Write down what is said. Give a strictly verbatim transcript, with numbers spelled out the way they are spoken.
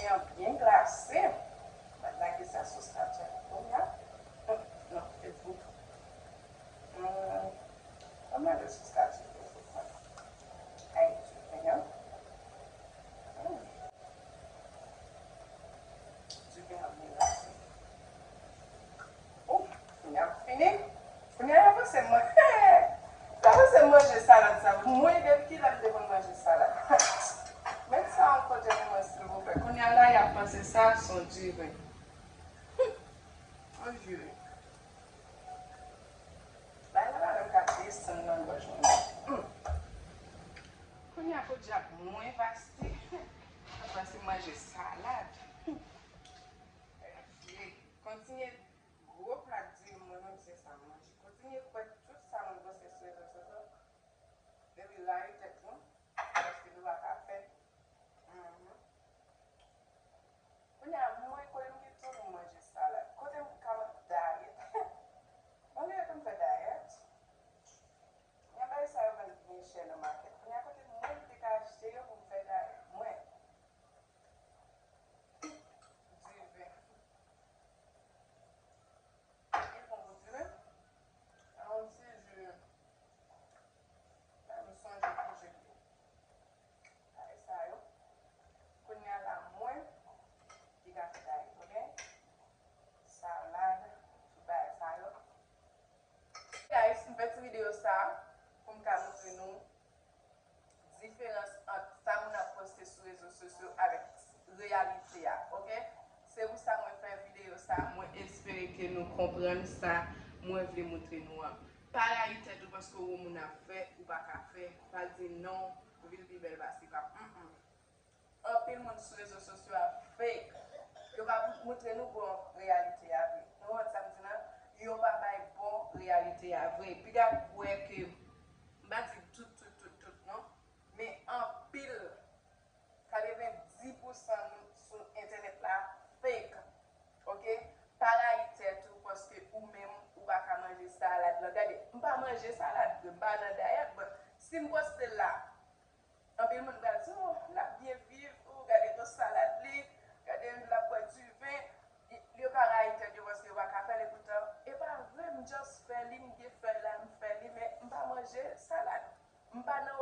Byen, byen glase. M ap lage sa sou statut kounye a. Hmm, non, Facebook. Hmm, ann lage sou statut Facebook mwen. Ayiti, kounye a. Hmm. Diven ap byen glase. Ou, kounye a m fini. Kounye a y ap panse m manje. Y ap panse m manje salad sa. Mwen, depi kilè m te konn manje salad? Met sa yon kote pou mwen, silvouplè. Kounye a la, y ap panse sa s on diven. Mwen jire. Bay la, la, menm ka desann nan gòj mwen. Hmm. Kounye a, podyab mwen, Vasti. Ap panse m manje salad. Kontinye. Gwo plat diri mwen menm se sa m manje. Kontinye kwè tout sa moun poste sou rezo sosyo. Depi rayi tèt nou, paske nou pa ka fè. Mhm. Kounye a, mwen kote m gen tou m manje salad. Kote m ka dayèt. Malgre ke m fè dayèt, men bagay sa yo vann byen chè nan makèt. Kounye a, kote mwen m te ka achte yo pou m fè dayèt? Mwen. Diven. Li bon pou diven. Sa yon ti ji. Sa m sonje pou ji li. Bagay sa yo. Kounye a la, mwen ki ka fè dayèt, oke? Salad, tout bagay sa yo. Guys, m fè ti videyo sa pou m ka montre nou diferans ant sa moun ap poste sou rezo sosyo avèk reyalite a, oke? Se pou sa mwen fè videyo sa, mwen espere ke nou konprann sa mwen vle montre nou an. Pa rayi tèt ou paske w wè moun ap fè, ou pa ka fè, pa di non, vi l pi bèl pase pa m. Mm, mm. Anpil moun sou rezo sosyo ap fake. Yo pa montre nou bon reyalite a vre. Nou konprann sa m di la? Yo pa bay bon reyalite a vre. Piga kwè ke, m pa di tout, tout, tout, tout, non. Men anpil, katrevenndis pousan nou sou entènèt la fake. Oke? Pa rayi tèt ou paske ou menm ou pa ka manje salad lan. Gade, m pa manje salad vre, m pa nan dayèt, but si m poste l la, anpil moun pral di, oh, l ap byen viv, oh, gade gwo salad li, gade l ap bwè diven. Yo ka rayi tèt yo paske yo pa ka fè l, epoutan, e pa vre, m just fè li, m gen fèy la, m fè li, men m pa manje salad. M pa nan